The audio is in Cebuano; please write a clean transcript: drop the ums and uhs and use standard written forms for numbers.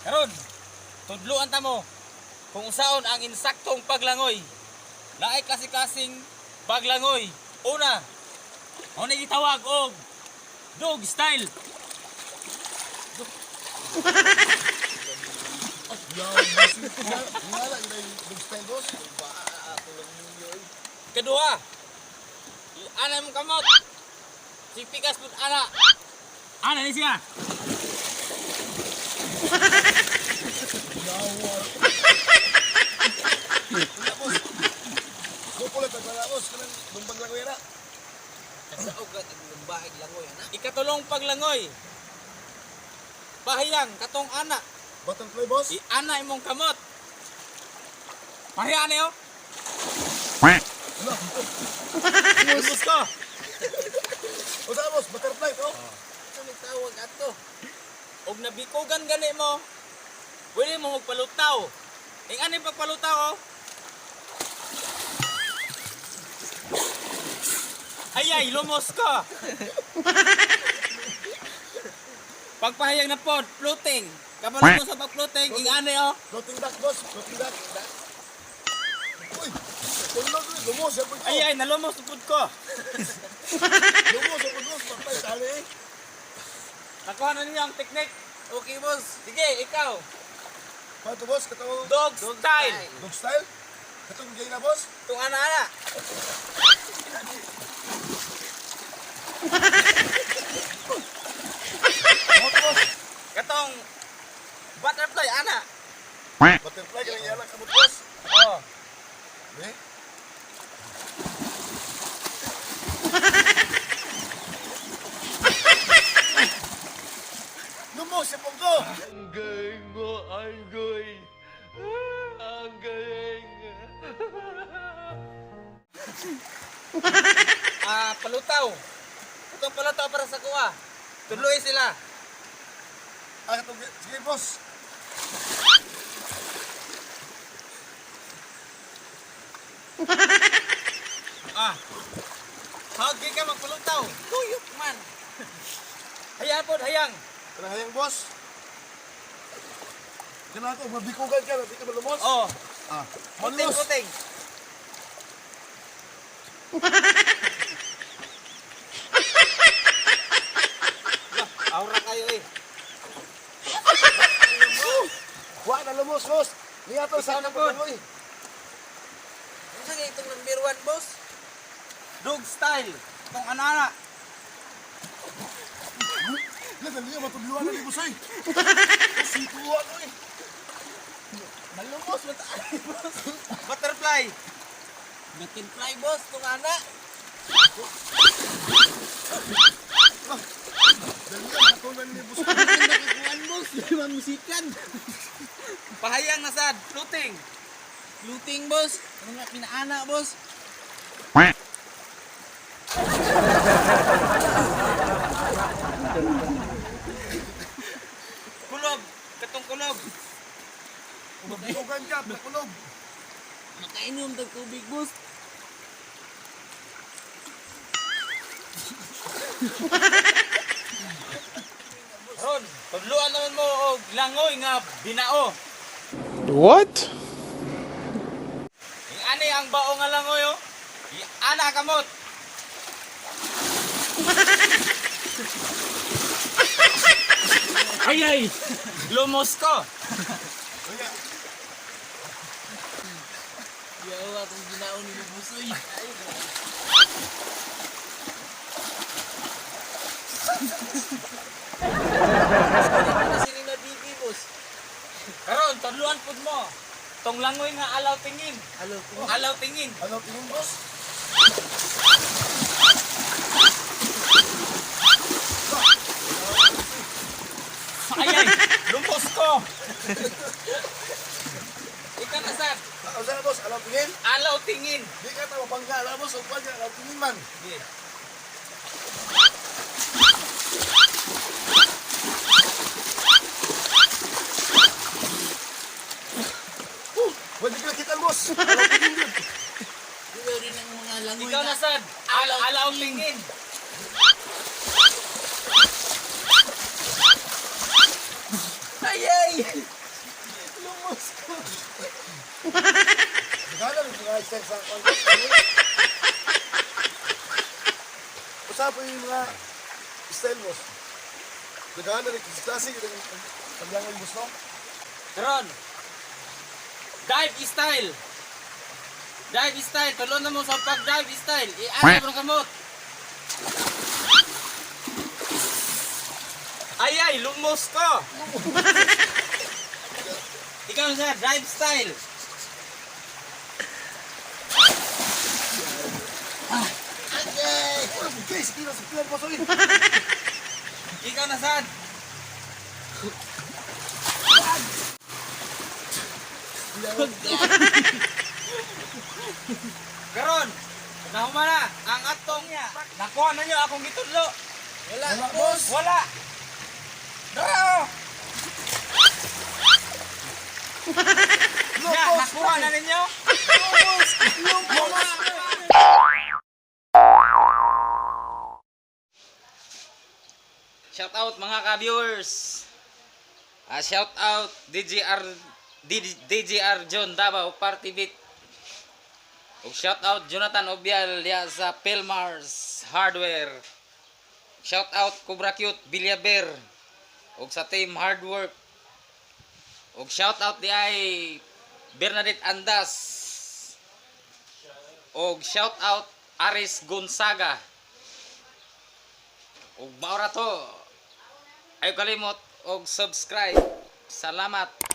Karon, tudluan ta mo kung usaon ang insaktong paglangoy. Naay klase-klaseng paglangoy. Una, mao ni gitawag og dog style. Wala yung dog style, boss. Kaduha, ana imong kamot. Si pikas pud ana. Ana ni siya. Wala, boss. Kukulat ang wala, boss. Kanang dumbag lang ko yan, ah. Kasaog ka tagbaig langoy ana. Ikatulong paglangoy. Bahayang katong ana. Butterfly, boss. Iana imong kamot. Pareha na yo. Wala. Lumos ko. Wala, boss. Butterfly, to. Ano may tawag ato? Og nabikugan gani mo, pwede mo magpalutaw. Ing ano yung pagpalutaw, oh? Ay ay, lumos ko. Pagpahayag na pod, floating. Kabalo mo sa pag-floating, ing ano oh. Floating duck, boss. Floating duck. Uy! Tulog, uy. Lumos, yan po ko. Ay ay, nalumos pud ko. Lumos, yan po, boss. Patay, tali, eh. Nakuha na ninyo ang teknik. Okay, boss. Sige, ikaw. Paano to, boss? Katong Dog style. dog style? Katong gay na, boss? Itong ana-ana. Ano to, boss? Katong butterfly, ana. Butterfly, kanang yan ang kamot, boss. Oh. Eh? Lumos, yan po ko. Ang galing mo, ang galing. Ang galing. Ah, palutaw. Itong palutaw para sa kuha. Tuloy sila. Ah, katong sige, boss. Ah. Hagi ka magpalutaw. Tuyok man. Hayang pod, hayang. Kanang hayang, boss. Kanang ako, mabikugan ka, di ka malumos. Oh, Ah, puting malumos. puting. Aura kayo eh. Wa na lumos, boss. Niya to sa na anang po. paglangoy. Ano sa itong number 1, boss? Dog style. Itong ana-ana. Wala, dali niya, matuluan na ni boss, ay. Situan ko, eh. Malumos man tayo, boss. Butterfly. Butterfly, boss, itong ana. Dali niya, matulan ni boss. Nakakuan, boss. Di man musikan. Pahayang na sad. Floating. Luting, boss. Ano nga pinaana, boss? Kulob. Katong kulob. Mabikugan ka, nakulog. Makainom tag tubig, boss. Ron, tudluan naman mo og langoy nga binao. What? Yung ani ang bao nga langoy oh. Ana kamot. Ay ay, lumos ko. Kaya, Yawa akong ginaon ni Busoy. Kasi ni Bibi, boss. Karon tudluan pud mo. Tong langoy nga alaw tingin. Alo, Alaw tingin. ano tingin, boss? Ay ay, lumos ko. Ikaw na sad, Ano sana, boss? Alaw tingin? alaw tingin. Di ka tama bangga, alaw, boss. Upan ka, alaw tingin man. Sige. Pwede ka nakita, boss. Alaw tingin yun. Ikaw rin ang mga langoy Ikaw na sad, alaw tingin. Ay, ay! Lumos ko. Nagana rin mga style sa kwan. Usa pa yung mga style, boss. Nagana rin kasi klase yung paglangoy, boss, no? Karon. Dive style. Dive style. Tulon na mo sa pag-dive style. Ianay mo ng kamot. Ay ay, lumos ko. Ikaw sa dive style. Okay! Wala mo, guys! Hindi na sa pilan, boss, oy! Ikaw na sad. Karon, nahuma na ang atong nakuha na niyo akong gitudlo. Wala, Wala, boss. boss. Wala. Draw. Lumos! Na, nakuha na ninyo? Lumos! Lumos! Shout out mga ka-viewers. Shout out DJR DJR John Davao Party Beat. Ug shout out Jonathan Obial diya sa Pelmars Hardware. Shout out Cobra Cute Villaber ug sa team Hard Work. Ug shout out di ay Bernadette Andas. Ug shout out Aris Gonzaga. Ug mao ra to. Ayo kalimot og subscribe. Salamat.